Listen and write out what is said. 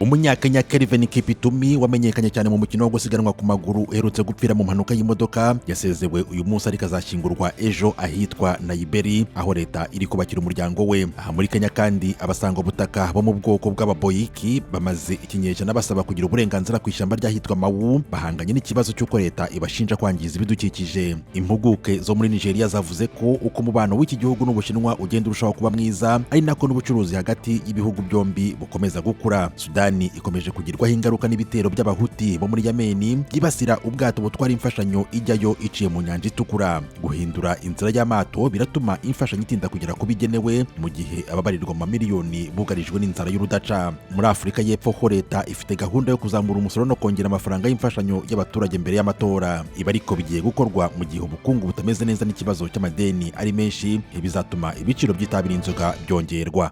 Umunyakenya Kelvin Kiptumi wamenyekanye cyane mu mukino wo gusiganwa ku maguru uherutse gupfira mu mpanuka y'imodoka yasezewe uyu munsi, ariko azashyingurwa ejo ahitwa Naiberi, aho leta iri kubakira umuryango we. Aha muri Kenya kandi, abasangwabutaka bo mu bwoko bw'Ababoyiki bamaze ikinyejana basaba kugira uburenganzira ku ishyamba ry'ahitwa Mau, bahanganye n'ikibazo cy'uko leta ibashinja kwangiza ibidukikije. Impuguke zo muri Nigeria zavuze ko uko umubano w'iki gihugu n'Ubushinwa ugenda urushaho kuba mwiza, ari nako n'ubucuruzi hagati y'ibihugu byombi bukomeza gukura. Sudani ikomeje kugirwaho ingaruka n'ibitero by'Abahuti bo muri Yameni byibasira ubwato butwara imfashanyo ijyayo iciye mu Nyanja Itukura. Guhindura inzira y'amato biratuma imfashanyo itinda kugera ku bigenewe, mu gihe ababarirwa mu mamiliyoni bugarijwe n'inzara y'urudaca. Muri Afurika y'Epfo ho, leta ifite gahunda yo kuzamura umusoro no kongera amafaranga y'imfashanyo y'abaturage mbere y'amatora. Ibi ariko bigiye gukorwa mu gihe ubukungu butameze neza n'ikibazo cy'amadeni ari menshi, bizatuma ibiciro by'itabi n'inzoga byongerwa.